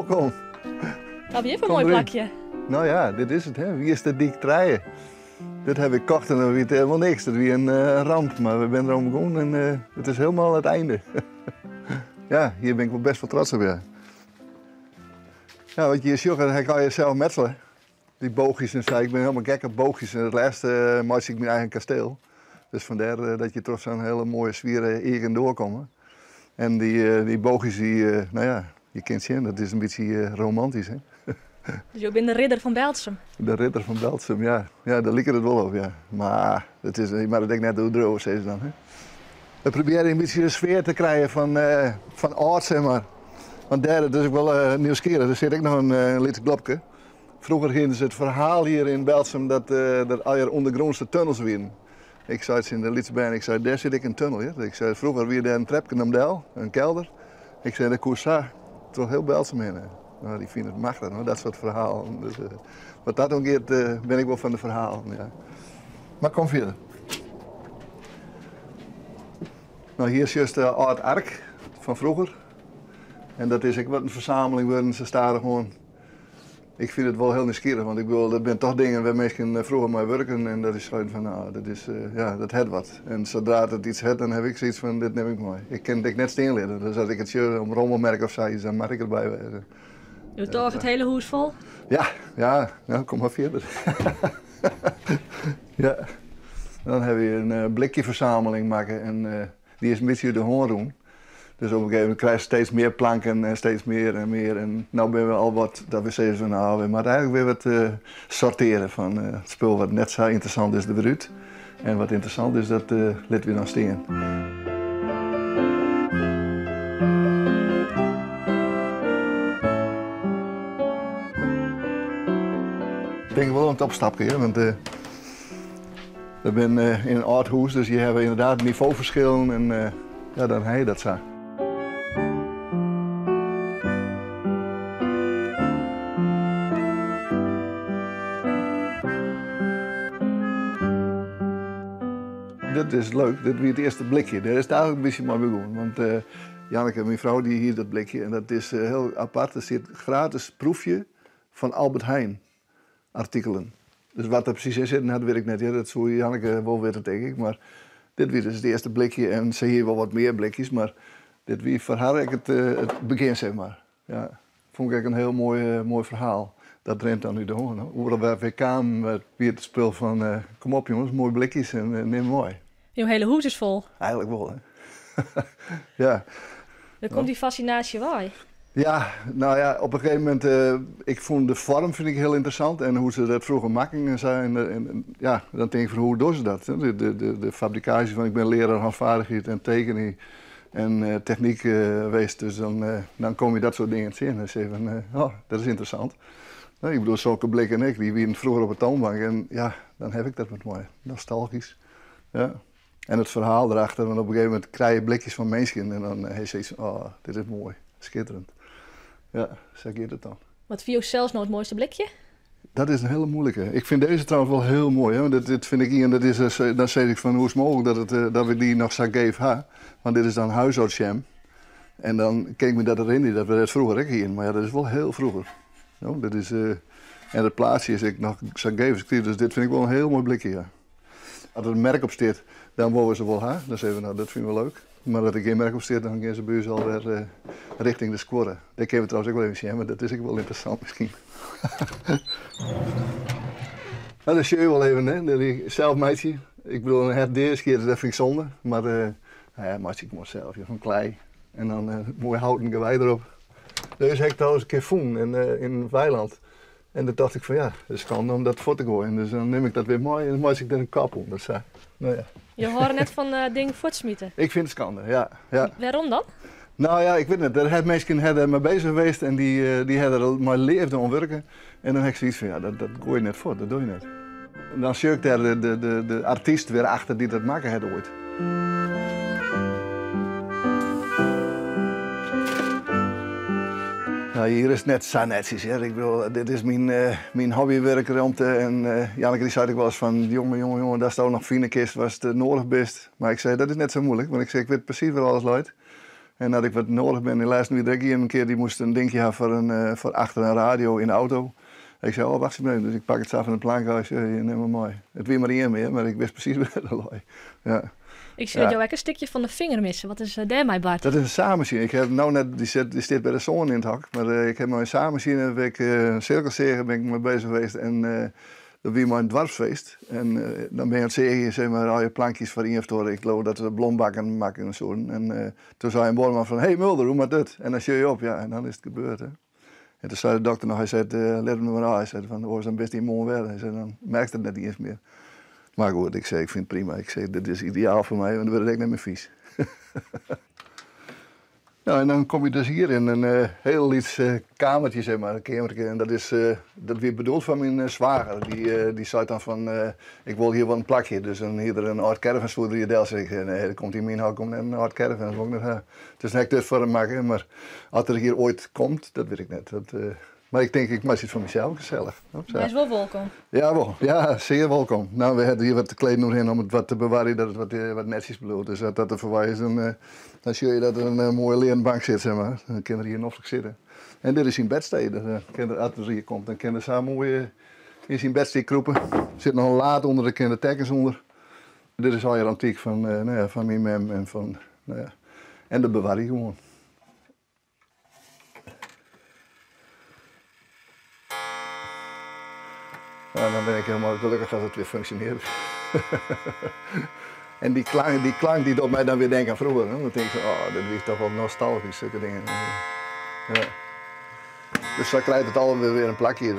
Wolkom. Haw hjir foar in moai plakje. No ja, dit is it hè, Wiersterdyk 3. Dit haw ik kocht en dan wie it helemaal niks. Dat wie in ramp, mar we binne derom begûn en it is helemaal it einde. Ja, hjir bin ik wol best wol trots op, ja. Ja, wat je hjir sjogge, dat ha ik allegear sels metsele. Dy bôgjes en sa, ik bin helemaal gek op bôgjes en it lêste meitsje ik myn eigen kasteel. Dus fandêr dat je troch sa'n hiele moaie swiere eagen doorkomme. En dy bôgjes, dy, no ja, je kinne it sjen, dat is in bytsje romantysk, hè. Dus jo binne de ridder fan Berltsum? De ridder fan Berltsum, ja. Ja, dêr liket it wol op, ja. Mar it is, je moatte it ek net oerdriuwe, sizze se dan, hè. We probearje in bytsje de sfear te krijen fan âld, sis mar. Want dêr, dat is ek wol nijsgjirrich, der sit ek noch in lyts globke. Froeger hiene se it ferhaal hjir yn Berltsum dat der allegear ûndergrûnse tunnels wienen. Ik sei tsjin de lytse bern, ik sei, dêr sit ek in tunnel, hear. Ik sei, froeger wie dêr in trepke omdel, in kelder. Ik sei, dat koe sa troch hiel Berltsum hinne. No, dy fine it machtich, no, dat soart ferhalen. Dus wat dat oangiet bin ik wol fan de ferhalen, ja. Mar kom fierder. No, hjir sjochst de âld ark fan froeger. En dat is ek wat in fersameling wurden, sa stadichoan. Ik fyn it wol hiel nijsgjirrich, want ik bedoel, dat binne toch dingen wêr't minsken froeger mei wurken en dat is fan, no, dat is, ja, dat hat wat. En sadra't it yts hat, dan haw ik sayts fan, dit nim ik mei. Ik kin it ek net stean litte, dus as ik it sjoch op in rommelmerk of sayts, dan moat ik derby wêze. Jo tôge it hiele hûs fol? Ja, ja, no, kom mar fierder. Ja. Dan hawwe we in blikjefersameling makke en dy is in bytsje út de hân rûn. Dus op in gegeven momint krijst steeds mear planken en steeds mear en mear. En no binne we al wat dat we sizze fan no, we moatte eigentlik wer wat sortearje fan it spul wat net sa ynteressant is der wer út. En wat ynteressant is, dat litte we dan stean. Ik tink wol oan it opstapke, hear, want we binne yn in âld hûs, dus je hawwe ynderdaad nivoferskillen en ja, dan ha je dat sa. Dit is leuk, dit wie it earste blikje. Dêr is it eigentlik in bytsje mei begûn. Want Janneke, myn frou, dy hie dat blikje en dat is hiel apart. Der stiet gratis proefje fan Albert Heijn artikelen. Dus wat der presys yn sitten hat, wit ik net hear. Dat soe Janneke wol witte, tink ik. Mar dit wie dus it earste blikje en se hie wol wat mear blikjes, mar dit wie foar har ek it begjin, sis mar. Ja, fûn ik ek in hiel moai, moai ferhaal. Dat rint dan út de hân. Oeral wêr't we kamen, wie it spul fan kom op jonges, moaie blikjes en nim mei. Jo hiele hûs is fol. Eigentlik wol, hè. Ja. Wêr komt dy fassinaasje wei? Ja, no ja, op in gegeven momint, ik fûn de foarm fyn ik hiel ynteressant en hoe't se dat froeger makken en sa. En ja, dan tink ik fan hoe dogge se dat? De fabrikaazje fan, ik bin learaar hânfeardichheid en tekenjen en technyk west, dus dan komme je dat soart dingen tsjin en sizze fan, oh, dat is ynteressant. No, ik bedoel, sokke blikken ek, dy wienen froeger op de toanbank en ja, dan haw ik dat wat mei. Nostalgysk. Ja. En it ferhaal derachter, want op in gegeven momint krije je blikjes fan minsken en dan ha je soiets fan, oh, dit is moai, skitterend. Ja, sa giet it dan. Wat fine jo sels no it moaiste blikje? Dat is in hiele moeilike. Ik fyn dizze trouwens wol hiel moai. Hè? Want dit fyn ik ien, dat is, dan sis ik fan hoe is it mooglik dat, it, dat we dy noch sa geef ha. Want dit is dan huishoudjam. En dan kin ik my dat herinnerje dat we dat froeger ek hienen. Mar ja, dat is wol hiel froeger. No, dat is, en it plaatsje is ek noch sa geef. Dus dit fyn ik wol in hiel moai blikje, ja. As der in merk op stiet, dan wolle we se wol ha. Dan sizze we, no, dat fine we leuk. Mar as der gjin merk op stiet, dan gean se by ús alwer rjochting de skuorre. Dêr kinne we trouwens ek wol even sjen, want dat is ek wol ynteressant miskien. No, dat sjogge je wol even, hè. Dat ik sels meitsje. Ik bedoel, in hert deaskitte, dat fyn ik sonde. Mar no ja, meitsje ik gewoan sels, fan klei. En dan moai houten gewei derop. Dizze ha ik trouwens in kear fûn yn Weiland. En doe tocht ik fan ja, it is skande om dat fuort te goaien. Dus dan nim ik dat wer mei en dan meitsje ik der in kap ûnder. Sa. No ja. Jo hâlde net fan dingen fuortsmiten? Ik fyn it skande, ja. Ja. Wêrom dan? No ja, ik wit net. Der hat minsken ha der mei bezich west en dy ha der mei leafde oan wurke. En dan ha ik soiets fan ja, dat goai je net fuort, dat doch je net. En dan sjoch ik dêr de artyst wer achter dy't dat makke hat oait. No, hjir is it net sa netsjes hear. Ik bedoel, dit is myn, myn hobbywurkromte en Janneke dy seit ek wolris fan jonge, jonge, jonge, datsto noch fine kinst watst nedich bist. Mar ik sei, dat is net sa muoilik, want ik sei, ik wit presys wêr alles leit. En as ik wat noadich bin, lêsten wie der ek ien in kear dy moast in dinkje ha foar in eh, foar achter in radio yn de auto. Ik sei, oh wacht even, dus ik pak it sa fan de plank ôf, ik sei, nim mar mei. It wie mar ien mear, mar ik wist presys wêr't it lei. Ja. Ik sjoch dat jo ek in stikje fan de finger misse. Wat is dêrmei bard? Dat is in saachmasine. Ik ha no net, dy sit, dy stiet by de soan yn it hok, mar ik ha mei in saachmasine, bin ik, in sirkelseage bin ik mei bezich west en dat wie mei in doarpsfeest. En dan bin je oan it seagjen, zeg maar, al je plankjes foar ien of oar. Ik leau dat we blombakken makken soenen. En toen sei in buorman fan, hey Mulder, hoe moat dit? En dan sjoch je op, ja, en dan is it gebeurd. Hè. En toen sei de dokter noch, hy sei, lit him mar ôf. Hy sei fan, oars dan bist dy moarn wer. Hy sei, dan merkst it net iens mear. Mar goed, ik sei, ik fyn it prima. Ik sei, dit is ideaal foar my, want dan wurdt it ek net mear fys. Nou, en dan kom je dus hier in in eh, heel lyts eh, kamertje, zeg maar, een kamertje. En dat, is, eh, dat wie bedoeld foar myn swager. Dy, dy sei dan fan, ik wol hjir wol in plakje. Dus dan hie er in âld caravan soe er hjir delsetten. Ik sei, nee, der komt yn myn hok komt net in âld caravan, dat wol ik net ha. Dus dan ha ik dit foar him makke. Mar as er hjir oait komt, dat wit ik net. Dat, mar ik tink, ik meitsje it foar mysels gesellich. Mar is wol wolkom. Ja, wol. Ja, sear wolkom. Nou, we hawwe hjir wat kleden oerhinne om it wat te bewarjen, dat it wat, wat netsjes bliuwt. Dus as dat der foarby is, dan, dan sjoch je dat der in moaie learen bank sit, zeg maar. Dan kin er hjir noflik sitte. En dit is syn bedstee. Dus, kin er, as er hjir komt, dan kin er sa moai yn syn bedstee krûpe. Der sit noch in laad ûnder, der kinne de tekkens ûnder. Dit is allegear antyk fan, nou ja, fan myn mem en fan, nou ja, en dat bewarje ik gewoan. Nou, dan bin ik hielendal gelokkich as it wer funksjonearret. En dy klank, dy klank dy docht my dan wer denken oan froeger. Dan tink ik fan, oh, dit wie toch wol nostalgysk, sokke dingen. Ja. Dus sa krijt it allegear wer in plakje.